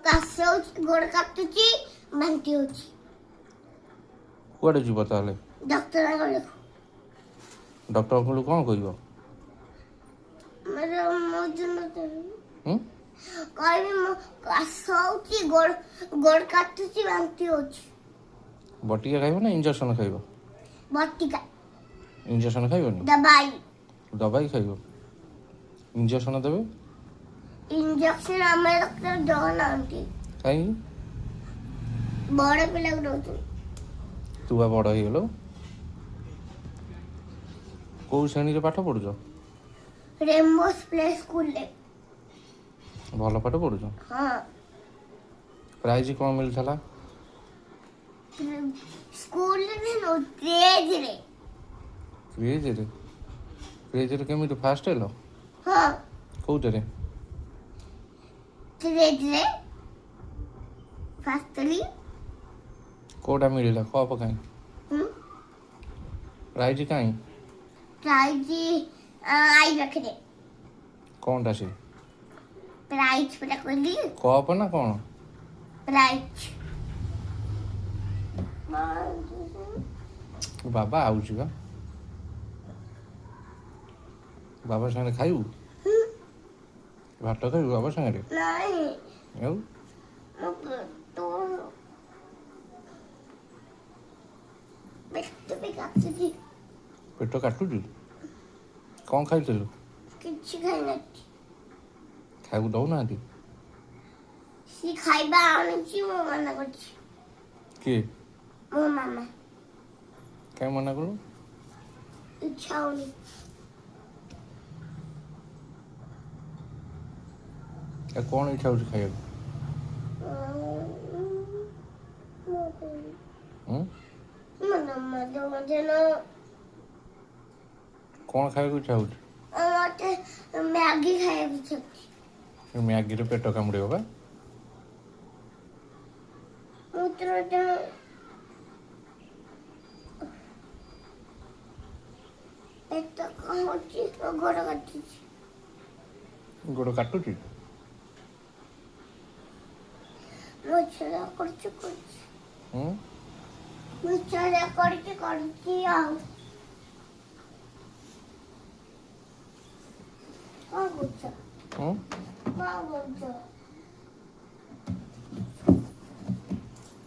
କାଶ ହଉଛି, ଗୋଡ଼ କାଟୁଛି, ବାନ୍ତି ହଉଛି। କୁଆଡ଼େ ଯିବ ତାହେଲେ? ଡକ୍ଟର ଘରକୁ। ଡକ୍ଟରଙ୍କୁ କ'ଣ କହିବ? ମୋର ମୋ ହୁଁ କହିବି ମୁଁ କାଶ ହଉଛି, ଗୋଡ଼ ଗୋଡ଼ କାଟୁଛି, ବାନ୍ତି ହଉଛି। ବଟିକା ଖାଇବ ନା ଇଞ୍ଜେକ୍ସନ୍ ଖାଇବ? ବଟିକା। ଇଞ୍ଜେକ୍ସନ୍ ଖାଇବନି? ଦବାଇ। ଦବାଇ ଖାଇବ। ଇଞ୍ଜେକ୍ସନ୍ ଦେବେ। ଇଞ୍ଜେକ୍ସନ ଆମ ଡକ୍ଟର ଦଉନାହାନ୍ତି। କାହିଁକି? ବଡ଼ ପିଲାକୁ ଦଉଛନ୍ତି। ତୁ ବା ବଡ଼ ହେଇଗଲୁ। କେଉଁ ଶ୍ରେଣୀରେ ପାଠ ପଢ଼ୁଛ? ରେନବୋ ପ୍ଲେ ସ୍କୁଲରେ। ଭଲ ପାଠ ପଢ଼ୁଛ? ହଁ। ପ୍ରାଇଜ୍ କ'ଣ ମିଳିଥିଲା? ସ୍କୁଲରେ ନୁହେଁ, ଷ୍ଟେଜରେ। କ୍ରେଜରେ? କ୍ରେଜରେ କେମିତି ଫାଷ୍ଟ ହେଲ? ହଁ। କେଉଁଥିରେ? ଷ୍ଟେଜରେ ଫାଷ୍ଟ ହେଲି। କେଉଁଟା ମିଳିଲା? କପ୍ କାହିଁ? ପ୍ରାଇଜ୍ କାହିଁ? ପ୍ରାଇଜ୍ I ପାଖରେ। କ'ଣଟା ସେ? ପ୍ରାଇଜ୍ ପୁରା କହିଲି। କପ୍ ନା କ'ଣ? ପ୍ରାଇଜ୍। ବାବା ଆଉଛି ବା। ବାବା ସାଙ୍ଗରେ ଖାଇବୁ? ଭାତ ଖାଇବୁ ବାବା ସାଙ୍ଗରେ? ନାଇଁ। ଆଉ? ମୋ ପେଟ ବି କାଟୁଛି। ପେଟ କାଟୁଛି? କ'ଣ ଖାଇଥିଲୁ? କିଛି ଖାଇନାହାନ୍ତି। ଖାଇବାକୁ ଦଉନାହାନ୍ତି? ସିଏ ଖାଇବା ଆଣୁଛି, ମୁଁ ମନା କରୁଛି। କିଏ? ମୋ ମାମା। କାହିଁ ମନା କଲୁ? ଇଚ୍ଛା ହଉନି। ଆଉ କ'ଣ ଇଚ୍ଛା ହେଉଛି ଖାଇବାକୁ? ହୁଁ କ'ଣ ଖାଇବାକୁ ଇଚ୍ଛା ହେଉଛି? ମତେ ମ୍ୟାଗି ଖାଇବାକୁ ଇଚ୍ଛା ହଉଛି। ମ୍ୟାଗିରେ ପେଟ କାମୁଡ଼ିବ ବା। ମୁଁ ତ ପେଟ କଣ ହଉଛି, ଗୋଡ଼ କାଟୁଛି। ଗୋଡ଼ କାଟୁଛି? ମୁଁ ଛଡ଼ା କରୁଛି କରୁଛି। ହୁଁ ମୁଁ ଛଡ଼ା କରିକି କରୁଛି। ଆଉ କଣ କରୁଛ? ହୁଁ କଣ କରୁଛ?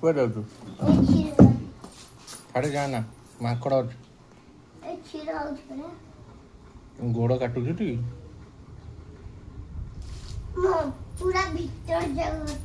କୁଆଡ଼େ ଯାଉଛୁ? ଏଇ କ୍ଷୀର। ଛାଡ଼ି ଯା ନା, ମାଙ୍କଡ଼ ଅଛି। ଏଇ କ୍ଷୀର ହଉଛି ପରା। ଗୋଡ଼ କାଟୁଛି ଟି? ମୋ ପୁରା ଭିତର ଜାଗା।